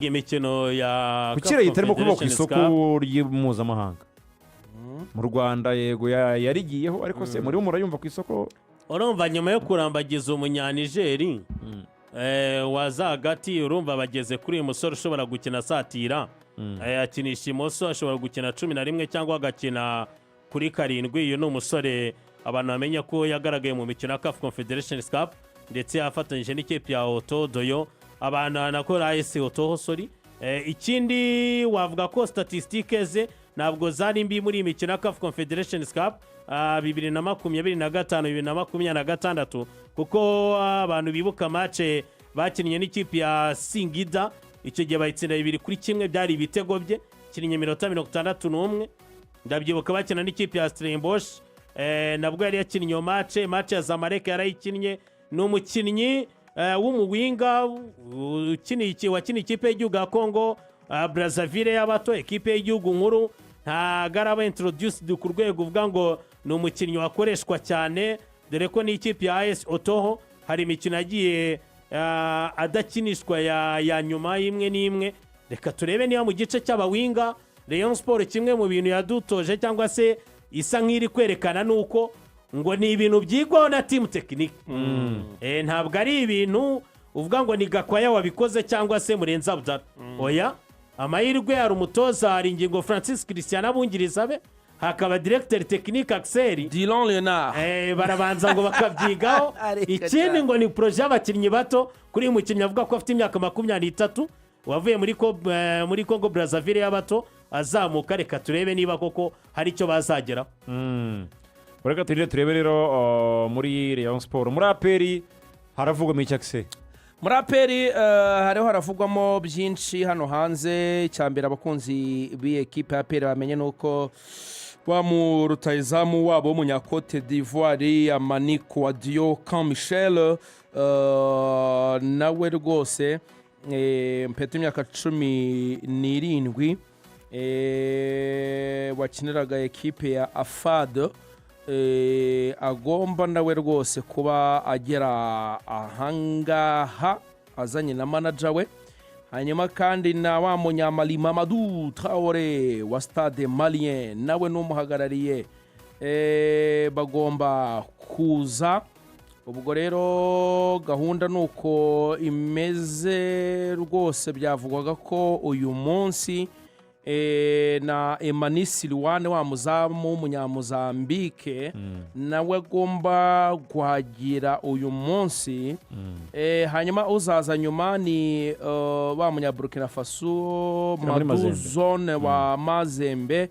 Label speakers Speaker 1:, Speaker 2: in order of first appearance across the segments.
Speaker 1: Imikino ya
Speaker 2: Kuki Rayon itarimo kuba ku
Speaker 1: Confederations
Speaker 2: isoko
Speaker 1: Cup.
Speaker 2: Mpuzamahanga mu Rwanda, yego yarigiyeho, ariko se murimo murayumva ku isoko?
Speaker 1: Urumva nyuma yo kurambagiza Umunyanigeri waza hagati, urumva bageze kuri uyu musore ushobora gukina asatira, akinisha imoso, ashobora gukina 11 cyangwa agakina kuri 7. Uyu ni umusore abantu bamenya ko yagaragaye mu mikino ya CAF Confederations Cup, ndetse yafatanyije n'ikipe ya Oto Doyo, abantu anakora AS Otoho, sorry. Ikindi wavuga ko statistiques ze ntabwo zari mbi muri iyi mikino ya CAF Confederations Cup 2025, 2026, kuko abantu bibuka match bakinnye n'ikipe ya Singida, icyo gihe bayitsinda 2-1, byari ibitego bye, kinnye iminota 61. Ndabyibuka bakina n'ikipe ya Stellenbosch, nabwo yari yakinnye iyo match. Match ya Zamalek yarayikinnye. Ni umukinnyi w'umuwinger wakiniye ikipe y'igihugu ya Congo Brazzaville y'abato, ekipe y'igihugu nkuru. Ntabwo araba introduced ku rwego uvuga ngo ni umukinnyi wakoreshwa cyane, dore ko n'ikipe ya AS Otoho hari imikino yagiye adakinishwa ya nyuma y'imwe n'imwe. Reka turebe niba mu gice cy'abawinger Rayon Sport, kimwe mu bintu yadutoje cyangwa se isa nk'iri kwerekana, ni uko ngo ni ibintu byigwaho na team technique. Ntabwo ari ibintu uvuga ngo ni Gakwaya wabikoze cyangwa se Murenzi Abdallah. Oya, amahirwe hari umutoza, hari Ingingo Francis Christian, abungiriza be, hakaba directeur technique Axel
Speaker 3: Dylan Leonard.
Speaker 1: Barabanza ngo bakabyigaho.
Speaker 3: Areka
Speaker 1: Ikindi
Speaker 3: cyane.
Speaker 1: ngo ni projet y'abakinnyi bato. Kuri uyu mukinnyi avuga ko afite imyaka 23, wavuye muri Congo Brazzaville y'abato azamuka. Reka turebe niba koko hari icyo bazageraho.
Speaker 2: Reka turire turebe rero muri Rayon Sport. Muri APR haravugwamo iki, Akise?
Speaker 3: Muri APR hariho haravugwamo byinshi hano hanze. Icya mbere abakunzi b'iyi ekipe ya APR bamenye ni uko wa mu rutahizamu wabo w'Umunyakote d'Ivoire, Amani Kouadio Kan Michel, nawe rwose mpeta imyaka 17, wakiniraga ekipe ya AFAD, agomba nawe rwose kuba agera ahangaha azanye na manager we. Hanyuma kandi na wa Munyamali Mamadou Traore wa Stade Malien nawe n'umuhagarariye bagomba kuza. Ubwo rero gahunda ni uko imeze rwose. Byavugwaga ko uyu munsi na Emani Siliwane, wa muzamu w'Umunyamuzambike, nawe agomba kuhagira uyu munsi. Hanyuma uzaza nyuma ni wa Munyaburukina Faso
Speaker 2: Muri
Speaker 3: Madu
Speaker 2: Mazembe.
Speaker 3: Zone wa Mazembe.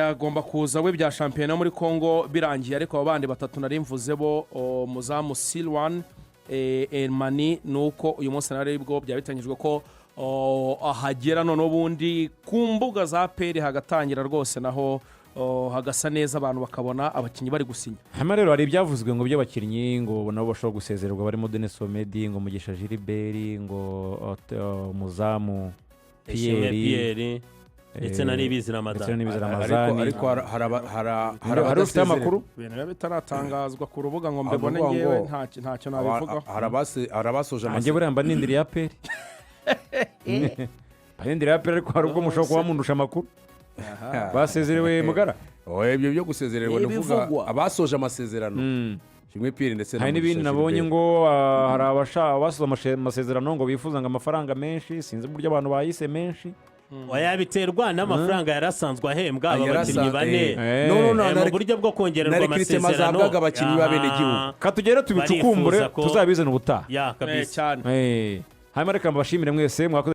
Speaker 3: Agomba kuza we bya shampiyona muri Congo birangiye. Ariko abo bandi batatu nari mvuze bo, muzamu Silwan, Elmani, ni uko uyu munsi nawe aribwo byaba bitangijwe ko ahagera. None ubundi ku mbuga za APR hagatangira rwose naho hagasa neza, abantu bakabona abakinnyi bari gusinya.
Speaker 2: Hanyuma rero hari ibyavuzwe ngo by'abakinnyi ngo nabo bashobora gusezererwa, barimo Denis Omedi, ngo Mugisha Gilbert, ngo umuzamu
Speaker 1: Ishimwe
Speaker 2: Pierre.
Speaker 1: Pierre ndetse na Nibizi
Speaker 2: ndetse na
Speaker 1: Ramadani.
Speaker 2: Nibizi
Speaker 4: Ariko
Speaker 2: Ramazani.
Speaker 4: Ariko hari
Speaker 2: Hari ufite
Speaker 4: abadasezererwa.
Speaker 2: amakuru?
Speaker 3: Ibintu biba bitaratangazwa ku rubuga ngo mbibone
Speaker 4: Avuga
Speaker 3: ngewe
Speaker 4: ngo
Speaker 3: ntacyo nabivugaho.
Speaker 4: Hari abasoje
Speaker 2: Nanjye
Speaker 4: amasezerano.
Speaker 2: buriya mba nindiriye APR, mba nindiriye APR, ariko hari ubwo mushobora kuba mundusha amakuru. Basezerewe, Mugara?
Speaker 4: Oya, ibyo byo gusezererwa ni ukuvuga
Speaker 3: Ibivugwa.
Speaker 4: abasoje amasezerano, Kimwe Pierre ndetse na
Speaker 2: Hari n'ibindi
Speaker 4: Mugisha
Speaker 2: nabonye
Speaker 4: Gilbert.
Speaker 2: ngo hari abasoza amasezerano ngo bifuza ngo amafaranga menshi. Sinzi uburyo abantu bayise menshi.
Speaker 1: Oya, biterwa n'amafaranga yari asanzwe ahembwa aba bakinnyi bane.
Speaker 4: No, no,
Speaker 1: Mu buryo bwo kongererwa
Speaker 4: na recruitment
Speaker 1: amasezerano.
Speaker 4: zahabwaga abakinnyi b'abenegihugu.
Speaker 2: Katugere tubicukumbure,
Speaker 1: Barifuza ko
Speaker 2: tuzabizane ubutaha.
Speaker 1: Ya,
Speaker 3: Eh,
Speaker 1: kabisa.
Speaker 3: cyane.
Speaker 2: Hanyuma reka mbashimire mwese mwakoze.